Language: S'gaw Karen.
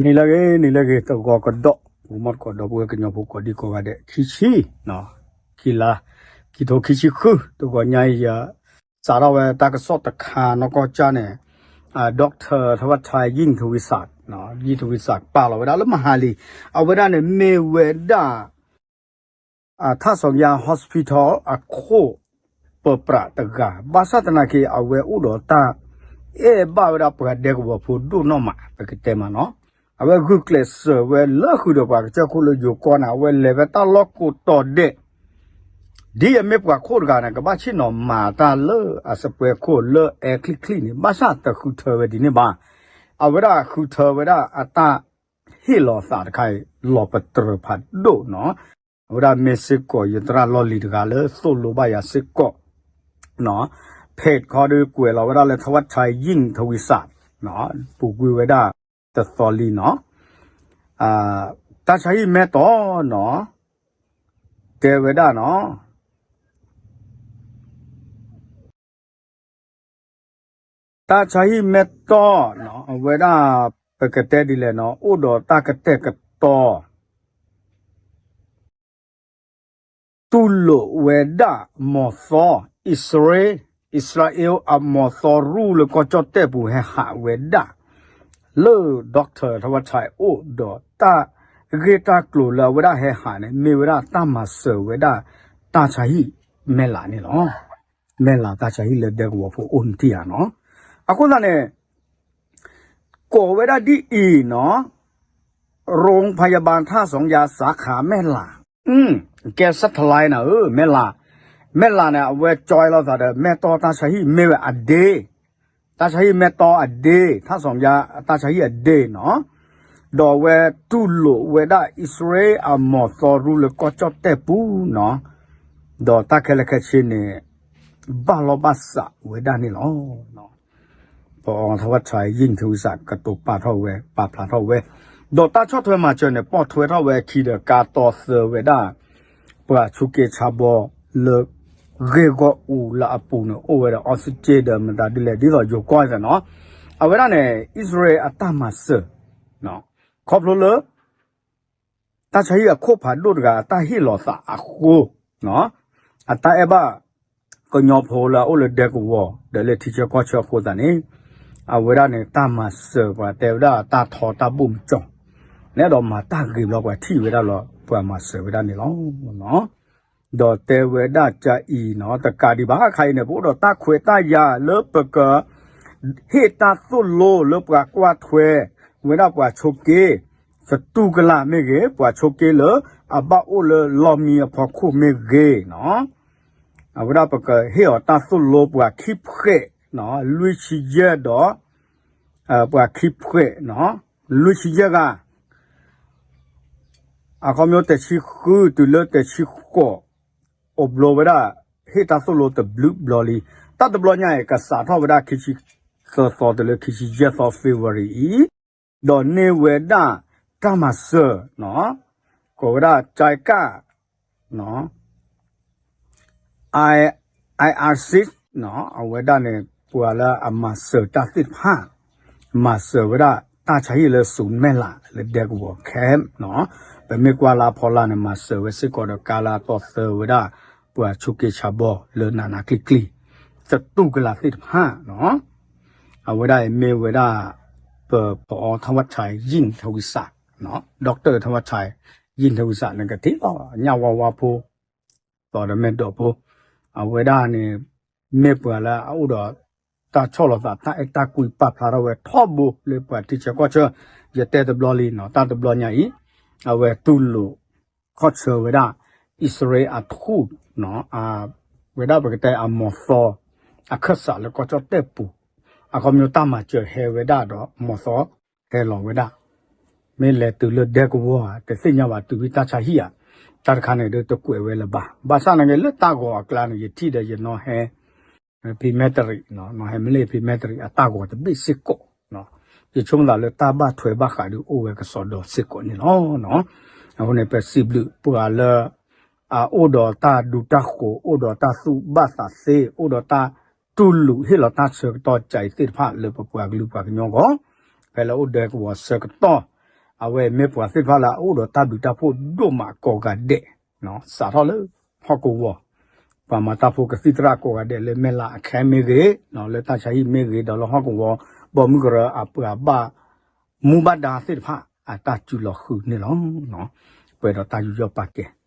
နံၤလၢအဂ့ၤ နံၤလၢအဂ့ၤ တဂီၤကဒီး ပကမီၢ်သကိးဒီပုၢ်ဝဲၢ်ကညီဖိကိးဒံကိးဂၤဒဲး ခံဆံ, ခံလါ ခံထိခံဆံဃု တဂီၤညါအံၤ ယစးထီၣ်ဝဲတၢ်ကစီၣ်တခါနီၢ်ကီၢ်ကၠၢ်န့ၣ် Doctor ထဝထါ ယံၣ်ထဝံစး ယံၣ်ထဝံစး ပာ်လီၤဝဲဒၣ်လၢမဟါလံ, အဝဲဒၣ်န့ၣ်မ့ၢ်ဝဲဒၣ် ထၣ်စီၤယါ hospital အခိၣ်ပၢပြးတဂၤ ဘၣ်ဆၣ်သနာ်က့ အဝဲအိၣ်ဒီးတၢ်အဲၣ်ဘၣ်ဝဲဒၣ်ပှၤဒဲကဝီၤဖိဒိၣ်နီၢ်မး ပကတဲမးနီၤ, အဝဲဂုာ်ကျဲးစၢးဝဲလၢဃုာ်ဒီးပှၤကစၢၢ်ခိၣ်လၢယိၤကီၢ်န့ၣ် အဝဲလဲၤဝဲတၢ်လီၢ်ကိးတီၤဒဲး ဒ်အမ့ၢ်ပှၤခိၣ်တဂၤန့ၣ် ကဘၣ်ဆ့ၣ်နီၤမၤတၢ်လၢအစပွဲခိၣ်လၢအဲချံချံန့ၣ် ဘၣ်ဆၣ်တဃုထၢဝဲဒ်န့ၣ်ဘၣ်, အဝဲဒၣ်ဃုထၢဝဲဒၣ်အတၢ်ဟ့ၣ်လီၤသးတခါအံၤ လီၤပတြၢၤဖးဒိၣ်နီၤ, အဝဲဒၣ်မ့ၢ်စ့ၢ်ကီးယသရၣ်လီၢ်လံၤတဂၤလၢသိၣ်လိဘၣ်ယၤစ့ၢ်ကီး ဖဲးခီဒုးကွဲးလီၤဝဲဒၣ်လၢ ထဝထါ ယံၣ်ထဝံစး ပူၤကွံာ်ဝဲဒၣ်တသီလံနီၤ, တၢ်ဆါဟံၣ်မဲာ်တီနီၤ, တဲဝဲဒၣ်နီၤ တၢ်ဆါဟံၣ်မဲာ်တီနီၤ အဝဲဒၣ် ပကတဲဒ်လဲၣ်နီၤ အိၣ်ဒီးတၢ်ကတဲာ်ကတီၤ တူၢ်လိာ်ဝဲဒၣ် မီၤသီ အံၣ်စရ့လး အံၣ်စရ့လးအမီၤသီရူၢ်လၢကီၢ်ကၠီၣ်တဲၣ်ပူၤဟဲဟးဝဲဒၣ် လၢ Doctor ထဝထါ အိၣ်ဒီးတၢ်ဂ့ၢ်တၢ်ကျိၤလၢအဝဲဒၣ်ဟဲဟးန့ၣ် မ့ၢ်ဝဲဒၣ်တၢ်မၤစၢၤဝဲဒၣ် တၢ်ဆါဟံၣ်မဲာ်လးန့ၣ်လီၤ. မဲာ်လးတၢ်ဆါဟံၣ်လၢဒဲကဝီၤဖိအိၣ်န့ၣ်တံၢ်ဧါနီၤ, အဃိသတးန့ၣ် ကိးဝဲဒၣ်ဒ်အံၤနီၤ โรงพยาบาลท่าสองยาสาขาแม่หล่า ကဲ satellite နၤဧၢ မဲာ်လး, မဲာ်လးန့ၣ် အဝဲကၠီလိာ်သးဒီး မဲာ်တီၢ်တၢ်ဆါဟံၣ်မ့ၢ်ဝဲအဒ့, တၢ်ဆါဟံၣ်မဲာ်တီၢ်အဒ့ ထၣ်စီၤယါ တၢ်ဆါဟံၣ်အဒ့နီၤ, ဒီးအဝဲတူၢ်လိာ်ဝဲဒၣ်အံၣ်စရ့လးအမီၤသီရူၢ်လၢကီၢ်ကၠီၣ်တဲၣ်ပူၤနီၤ, ဒီးတၢ်ခဲလၢာ်ခဲဆ့န့ၣ် ဘၣ်လီၢ်ဘၣ်စးဝဲဒၣ်န့ၣ်လီၤ. ပအီထဝထါ ယံၣ်ထဝံစး ကတိၤပာ်ထီၣ်ဝဲ ပာ်ဖျါထီၣ်ဝဲ, ဒီးတၢ်ဆီၣ်ထွဲမၤစၢၤန့ၣ် ပိာ်ထွဲထီၣ်ဝဲအခံဒီး ကါတီသၢဝဲဒၣ် ပှၤဆူးက့ဆါဘီလၢ ဂ့ၢ်ဂီၢ်အူလၢအပူၤန့ၣ် အိၣ်ဝဲဒီး oxygen ဒီးမတၤဒ်လဲၣ် ဒ်သိးယိၤကီၢ်သ့ၣ်နီၤ, အဝဲဒၣ်န့ၣ် အံၣ်စရ့လးအတၢ်မၤစၢၤ ခီဖျိလၢ တၢ်ဆါဟံၣ်အခိၣ်ဖးဒိၣ်တဂၤ အတၢ်ဟ့ၣ်လီၤသးအဃိ, အတၢ်အဲၣ်ဘၣ် ကညီဖိလၢအအိၣ်လၢဒဲကဝီၤ ဒီးလၢထံဆၢကီၢ်ဆၢအဃိသတးန့ၣ်, အဝဲဒၣ်န့ၣ် တၢ်မၤစၢၤပှၤတဲဝဲဒၣ်တၢ်ထီတၢ်ဘိၣ်မကၠီၣ်, န့ၣ်ဒီးမၤတၢ်ဂ့ၤဘျီပှၤထံၣ်ဝဲဒၣ်လီၤ ပှၤမၤစၢၤဝဲဒၣ်န့ၣ်လီၤ. ဒီးတဲဝဲဒၣ်ကအံၤနီၤ တကးဒံးဘၣ် ခါအံၤန့ၣ် ပအိၣ်ဒီးတၢ်ခွဲးတၢ်ယာ်လၢပက ဟ့ၣ်တၢ်သိၣ်လိလၢပှၤကွၢ်ထွဲဝဲဒၣ်ပှၤဆိးက့ သတူၢ်ကလာ်မ့ၢ်ဂ့ၤ, ပှၤဆိးက့လၢအဘၣ်အိၣ်လၢလီၢ်မံအဖီခိၣ်မ့ၢ်ဂ့ၤနီၤ, အဝဲဒၣ်ပကဟ့ၣ်အီၤတၢ်သိၣ်လိပှၤခံဖှဲး, လွံၢ်ဆံယဲၢ်ဒီး ပှၤခံဖှဲး, လွံၢ်ဆံယဲၢ်ဂၤ အခီပညီတဆံဃုတုၤလၢတဆံဃိး အိၣ်ဘျီဝဲဒၣ် ဟ့ၣ်တၢ်သိၣ်လိတဘျုးဘျီလံ. တၢ်တဘျီညါအံၤ ကစးထီၣ်ဝဲဒၣ်ခံဆံသၢသီတုၤလၢခံဆံယဲၢ်သီ February အံၤ, ဒီးန့ၢ်ဝဲဒၣ်တၢ်မၤစၢၤ, ကိးဝဲဒၣ် ကၠဲကၣ် I- IRC အဝဲဒၣ်န့ၣ် ပှၤလၢအမၤစၢၤတၢ်သ့ၣ်တဖၣ် မၤစၢၤဝဲဒၣ်တၢ်ဆါဟံၣ်လၢစူမဲၢ်လးလၢဒဲကဝီၤ camp နီၤ, ပမ့ၢ်ကွၢ်လၢအဖီလာ်န့ၣ် မၤစၢၤဝဲစ့ၢ်ကီးဒီးကါလၢအတီၢ်သၢဝဲဒၣ် ပှၤဆိးက့ဆါဘီလၢနးနးကျံၤကျံၤ သတူၢ်ကလာ်သ့ၣ်တဖၣ်နီၤ, အဝဲဒၣ်အံၤမ့ၢ်ဝဲဒၣ် ပ ပအီထဝထါ ယံၣ်ထဝံစး doctor ထဝထါ ယံၣ်ထဝံစးန့ၣ် ကထံၣ်လီၤညၣ်ဝါဝါဖိ သီဒီးမဲာ်ဒိးဖိ, အဝဲဒၣ်န့ၣ် မ့ၢ်ပှၤလၢအအိၣ်ဒီး တၢ်ဆီၣ်လီၤသး တၢ်အဲၣ်တၢ်ကွံ ပာ်ဖျါထီၣ်ဝဲထီဘိလၢပှၤထံဆၢကီၢ်ဆၢ, ယတဲတဘျီလံနီၤ, တၢ်တဘျီညါအံၤ အဝဲတူၢ်လိာ် ခီၣ်ဆၢဝဲဒၣ် အံၣ်စရ့လးအထူၣ် ဝဲဒၣ်ပကတဲအမီၤသီ အခၢၣ်စးလၢကီၢ်ကၠီၣ်တဲၣ်ပူၤ, အခီပညီတၢ်မၤစၢၤဟဲဝဲဒၣ်ဒီး မီၤသီဟဲလီၤဝဲဒၣ် မ့ၢ်လဲၤတုၤလၢဒဲကဝီၤဧါ တသ့ၣ်ညါဘၣ် တုၤဝံၤတၢ်ဆါဟံၣ်ဧါ, တၢ်တခါန့ၣ်ဒီးတကွဲးဝဲလၢၤဘၣ်. ဘၣ်ဆၣ်နာ်က့ လၢတၢ်ဂီၤအကျါန့ၣ် ယထံၣ်ဒီးယနီၤဟဲ ဖံမဲတရံး, နီၤဟဲမ့ၢ်လၢဖံမဲတရံးအတၢ်ဂီၤတဘ့ၣ်စ့ၢ်ကီး, ယဆိကမိၣ်သးလၢတၢ်ဘၣ်ထွဲဘၣ်ဃးဒီးအိၣ်ဝဲကစီဒီစ့ၢ်ကီးန့ၣ်လီၤ. အဃိန့ၣ် ပစံးဘျုးပှၤလၢ အအိၣ်ဒီးတၢ်ဒူတၢ်ဃိး, အိၣ်ဒီးတၢ်သူၣ်ဘၣ်သးသ့, အိၣ်ဒီးတၢ်တူၢ်လိာ်ဟ့ၣ်လီၤတၢ်ဆၢကတီၢ်ကဲအံၤသ့ၣ်တဖၣ်လၢပပှၤကလုာ်ပှၤကညီအဂီၢ်, ဖဲလၢအိၣ်ဒဲကဝီၤဆၢကတီၢ် အဝဲမ့ၢ်ပှၤသ့ၣ်တဖၣ်လၢအအိၣ်ဒီးတၢ်ဘျုးတၢ်ဖှိၣ်ဒိၣ်မးကိးဂၤဒဲး စးထီၣ်လၢဟီၣ်ကဝီၤ ပှၤမၤတၢ်ဖိကသံၣ်သရၣ်ကိးဂၤဒဲးလၢမဲၢ်လးအခဲမ့ၢ်ဂ့ၤ, လၢတၢ်ဆါဟံၣ်မ့ၢ်ဂ့ၤ, ဒီးလၢဟီၣ်ကဝီၤ ဘီမုၢ်ကရၢအပှၤဘၣ်မူဘၣ်ဒါသ့ၣ်တဖၣ် အတၢ်စုလီၤဃုာ်န့ၣ်လီၤ. ပှဲၤဒီးတၢ်ယူးယီၣ်ပာ်ကဲၤ